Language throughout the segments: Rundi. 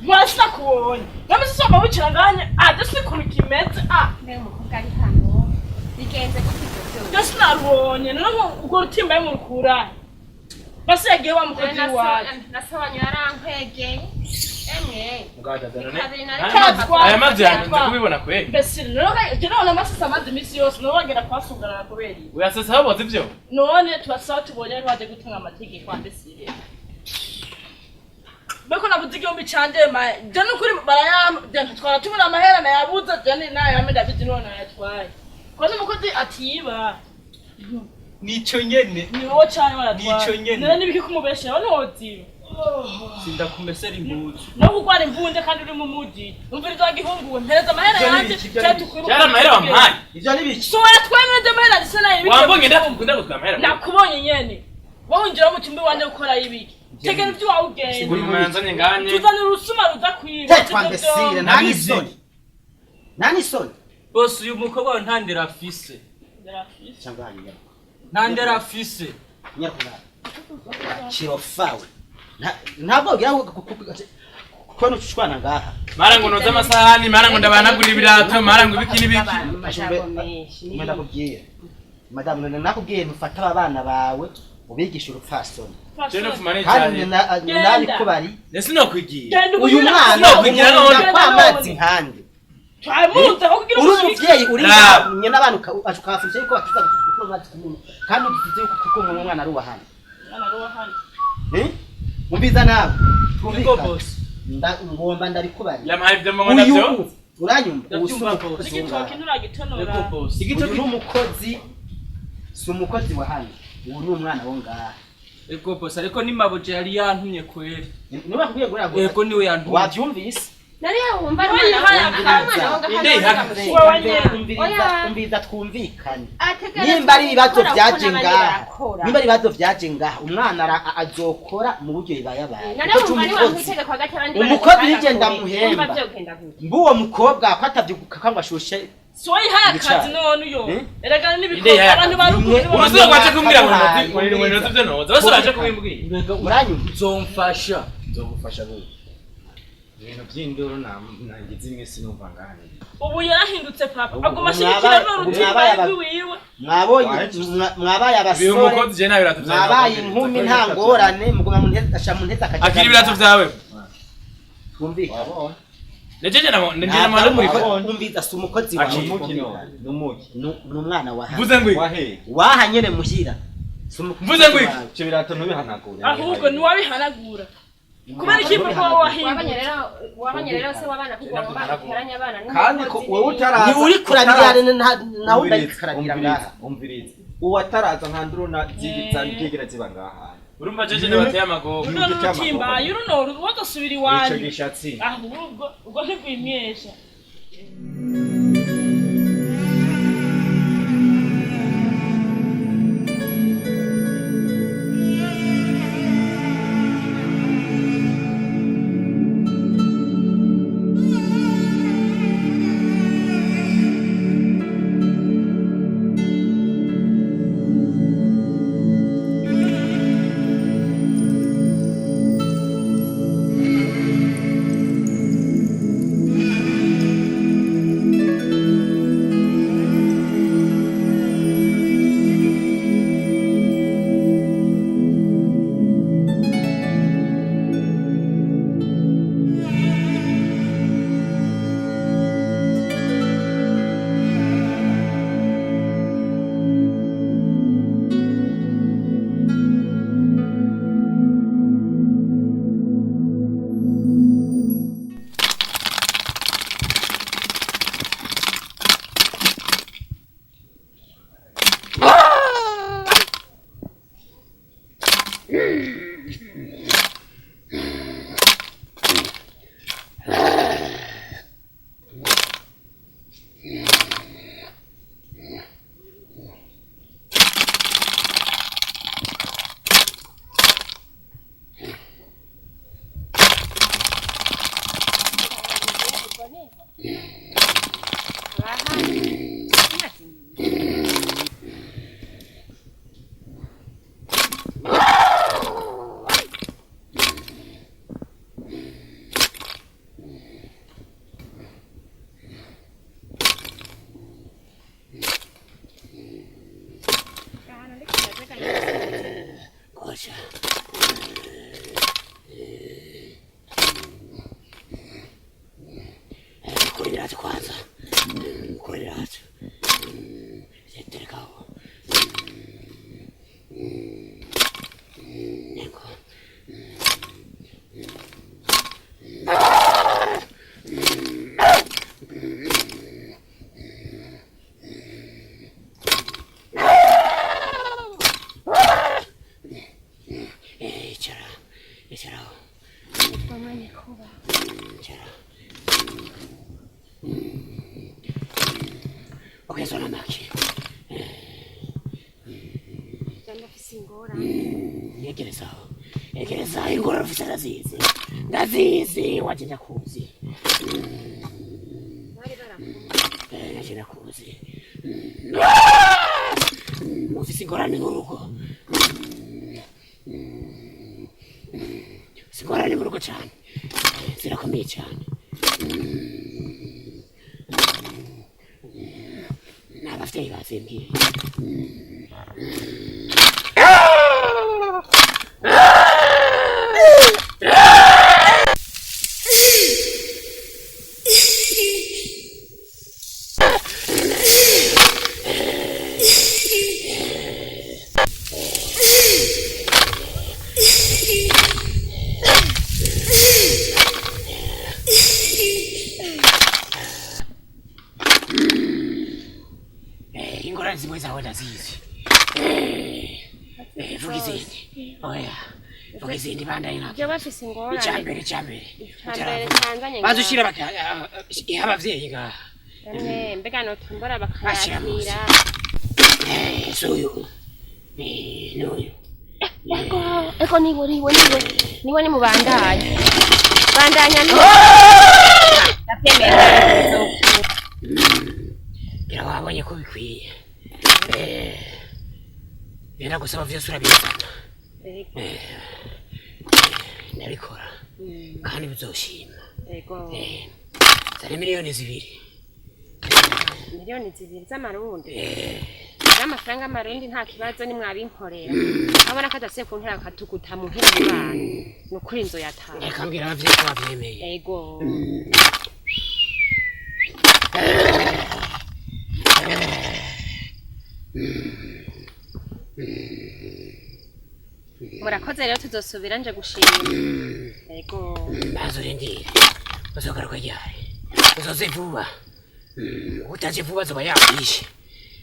Murasina kubonye. Namwe se soma wicara nganye, ah, desi ukuntu kimeze, ah. Mbega umukobwa ari hano bigenze gute ibyo byose? Desi narubonye, none urwo rutimba murukura. Basi yagiye wa mukozi wacu. Nasobanyu yarankwegeye emwe. Kabiri na Tatwa. Aya mazi yanjye nzi kubibona kweli. Mbese none je none amasasa amaze iminsi yose none bagenda kwasugarana kubera iki? Uyasesa baboze ibyo. None tubasaba tubonye ari baje gutanga amategeko ambesire. Beko nabuze igihumbi canje ma je nukuri barayam twara tubona amahera nayabuze je ni nayame ndabizi none nayatwaye. Ko n'umukozi atiba. Nico nyene. Ni wowe cane waratwaye. Nico nyene. None nibiki kumubeshera none woziba. Sindakumesera impuzu. No kugwara imvunja kandi uri mu muji. Umviriza gihungu mpereza amahera Ivyo ni yanje ibiki, ivyo cyangwa ni ibiki? tukwiruka. Yari amahera wampaye. Ivyo ni biki? So waratwaye amahera ndetse nayo Wambonye ndakukunda gutwara amahera. Nakubonye nyene. Wowe winjira mu cyumba iwanjye gukora ibiki? Tegera ibyo wawe ugenda. Buri manzanye nganye. Tuzanira urusuma ruza kwiba. Tetwa mbesire, nta n'isoni. Nta n'isoni. Bose uyu mukobwa wawe nta ndero afise. Cyangwa hano nyaruka. Nta ndero afise. Nyaruka ngaha. Kirofawe. Ntabwo ugira kubona ucushwana ngaha. Mara ngo noze amasahani, mara ngo ndabanagura ibirato, mara ngo ibiki n'ibiki. Amajambo menshi. Mwe ndakubwiye. Madamu nakubwiye ntufate aba bana bawe ubigishe urupfasoni. Je no fuma Kandi n'icyayi. nabikubari. Nese nokwigira. Uyu mwana Sinokwigira none. umurunda kw'amazi nkande. Twamuza ko kugira Uri umuvyeyi uri Raba. nyina n'abantu ukabafundisha yuko batiza gutuma amazi ku munwa kandi ugize yuko kuko umwana ari uwa hano. Eh? Umviza nawe. Niko Twumvikane. boss. Ngomba ndabikubarira. Yampaye ibyo manywa navyo. Uyu uranyumva ubu si Ndabyumva umukozi boss. wo ngaha. Igitoki nturagitonora. Niko boss. Uyu ni umukozi si umukozi wa hano ubu ni umwana wo ngaha. Ego boss ariko ni mabuja yari yantumye kweri. Niba akubwiye ngo urago Ego niwe yantumye. wabyumvise. Nari wumva ari umwana wo Inde ihaka. Wowe nyene. Umviriza Oya. umviriza twumvikane. Ategerezwa Nimba ari ibibazo gukora byaje uko n'abandi ngaha barakora. nimba ari ibibazo byaje ngaha umwana azokora mu buryo bibayabaye. None Kuko wumva ni umukozi- wamutegeko hagati y'abandi Umukozi bana nigenda bakora. muhemba. Wumva vyogenda gute? Mbuwo mukobwa ko atavyuka ngo ashushe. Si wowe ihaye akazi Ibicara. none uyo. Eh? Erega Inde n'ibikorwa ihaye abantu baruguru. Mwe- Uruzuba rwaje kumbwira ngo Kabuhaye, ngo noze ibyo noza. Bose baje kubimbwira. Mbega Muranyumva? uzomfasha. Nzogufasha gute? Ibintu by'induru nangize iminsi numva ngaha. Ubu yarahindutse papa. Ubu Aguma ashigikira n'urutimba rw'iwiwe. Mwabonye mwabaye Biha abasore umukozi je nawe ibirato vyawe. mwabaye inkumi nta ngorane muguma mu nteze asha mu nteze akajagari. Akira ibirato vyawe. Twumvikane. Wabonye? Nejeje na nejeje Ntabwo na ari muri. umukozi, umviza si umukozi wawe. Akira. Numuki none, numuki. Ni umwana wa hano. Mvuze ngo iki? Wahe. Waha nyene muhira. Si umukozi Mvuze ngo iki? wawe. Ivyo birato ntubihanagure. Ahubwo niwabihanagura. Kubera iki papa wawe Wabonye wahindutse? rero wabonye rero se wabana kugomba uteranya abana Kandi ko wewe utaraza. Ni uri kurabira nawe Umviriza, ndayikarabira umviriza, ngaha. Umviriza. Uwataraza nta nduru na zigira ziba ngaha. Urumva jeje nabateye amagogo. Runo rutimba runo wazosubira Ico iwanyu. gishatsi. Ahubwo ubwo ntigwimyesha. Ocha. Kuri ibirato kwanza. Kuri ibirato. Terekaho. Nego. Icara. Icaraho. Wamanye kuba. Icara. Okay, zona maki. Ndafise ingorane. Yegerezaho. Yegerezaho ingorane ufise ndazizi. Ndazizi waje ndakuzi. Bari barakumva. Naje ndakuzi. Ufise ingorane mu rugo. Ufise ingorane mu rugo cane. Zirakomeye cane. N'abavyeyi bazimbwiye. Ingorane zimwe zawe ndazizi. Vuga izindi. Oya. Vuga izindi bandanye nabyo. Ibyo bafise ingorane. Icambere icambere. Icambere canzanye. Banza ushira baka iha abavyeyi ngaha. Emwe mbega notombora Bashira munsi. bakayakira. Suyu. N'uyu. Ego, ego niwe niwe niwe. Niwe ni mubandanya. Bandanya ni. Ndabyemera. Ngira wabonye ko bikwiye. Ngira gusaba vyose urabizana. Ego. Ndabikora. Kandi bizoshima. Ego. Zari 2 miliyoni. 2 miliyoni z'amarundi. Z'amafaranga y'amarundi nta kibazo ni mwabinkorera. Abona ko adasiye kuntera akatuguta muhira mu bana. Ni ukuri inzu yataha. Reka mbwira abavyeyi ko bavyemeye. Ego. Murakoze rero tuzosubira nje gushima. Ego. Maze urindire. Uzogaruka ryari? Uzoze vuba. Utaje vuba azoba yakwishe.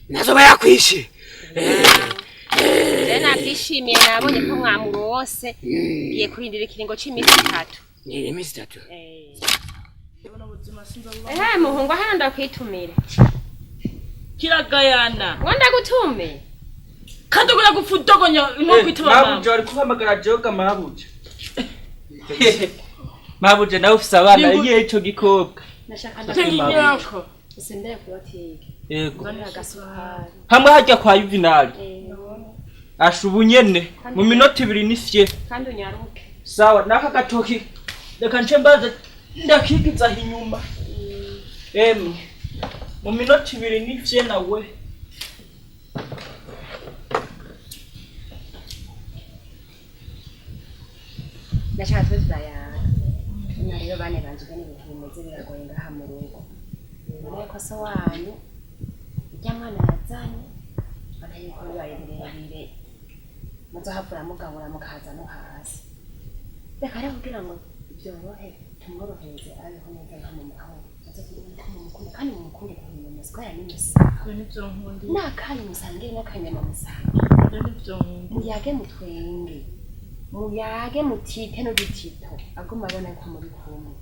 Nazoba yakwishe. Rero nabyishimiye nabonye ko mwamurose. Ngiye kurindira ikiringo c'iminsi 3. Ni iminsi 3. Ehe muhungu hano ndakwitumira. Kiragayana. Ngo ndagutume. Kandi ugura gupfudogonya nko kwitaba mama. Mabuja ari kuhamagara joga mabuja. Mabuja nawe ufise abana igihe ico gikobwa. Nashaka Tega inyoko. Usendere kubatike. Yego. Nzanira agasukari. Hamwe harya kwa Juvenal. Asha ubu nyene mu minota 2 ni fye. Kandi unyaruke. Sawa naka gatoki reka nce mbaza ndakigiza inyuma. Emwe mu minota 2 ni fye nawe. Ndashaka tube turayaga. Ino rero bane banje ingene ibintu bimeze biragoye ngaha mu rugo. None ko so wanyu urya mwana yazanye ubona yuko bibaye birebire muzohavura mugabura mukaza no hasi. Reka rero kugira ngo byorohe tumworohereze abeho neza nka mu mahoro. Aze kubona ko mumukunda kandi mumukunde kunyuma siko yanimusa. N'akanyu musangire n'akanyama musangire. Muyage mutwenge. Muyage mutite n'udutito aguma abona ko muri kumwe.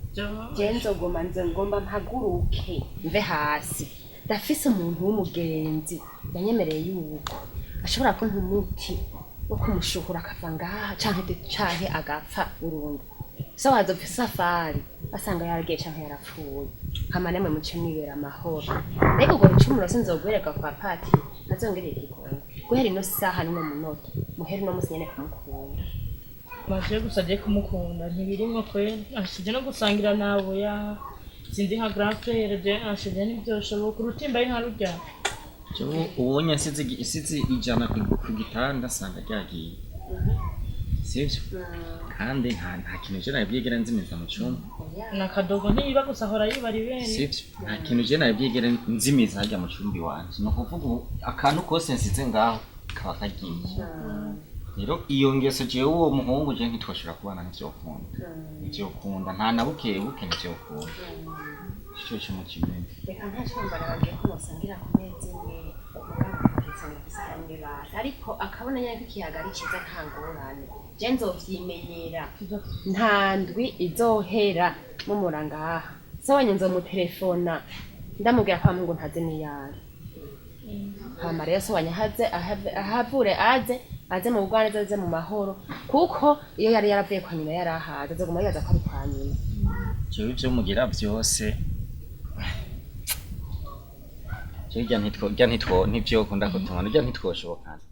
Je nzogoma nze ngomba mpaguruke mve hasi. Ndafise umuntu w'umugenzi yanyemereye yuko ashobora kumpa umuti wo kumushuhura akava ngaha canke agapfa burundu. So wazopfa isafari basanga yaragiye canke yarapfuye. Hama namwe muce mwibera amahoro. Mbega urwo rucumuro sinzogwereka kwa pati ntazongerera ikigongo. Guhera ino saha n'uno munota muhere uno musi nyene kumukunda. Maje gusa agiye kumukunda ntibirimwo kweri ashije no gusangira nabo ya sinzi nka grand frère je ashije ntibyoshoboka urutimba ari nka rurya. Jewe ubonye nsize 100 ku gitanda sanga ryagiye. Sivyo? Kandi nta kintu je nabwigera nzimiza mu cumba. Na kadogo ntiyiba gusa, ahora yiba ari bene. Sivyo, nta kintu je nabwigera nzimiza harya mu cumba iwanje. Ni ukuvuga ubu akantu kose nsize ngaho kaba kagiye. Rero iyo ngeso, jewe uwo muhungu je ntitwoshobora kubana, ntivyokunda, ntivyokunda, nta na buke buke, ntivyokunda. Ico cyo mukimenye. Reka, nta cyumba, nababwiye ko musangira ku meza imwe, mugabo mukisangira kw'isahani basi, ariko akabona nyene ko ikiyaga ari ciza, nta ngorane, je nzovyimenyera. Nta ndwi izohera mumura ngaha, se wanyu nzomutelefona ndamubwira ko mungu ntazi niyari. Hama rero se wanyu ahaze ahavure aze mu bugwaneza, aze mu mahoro, kuko iyo yari yaravuye kwa nyina yari ahaze, azoguma yibaza ko ari kwa nyina. Jewe ivyo mugira vyose, jewe irya ntitwo, irya ntitwo, ntivyokunda ko tubana, irya ntitwoshobokana.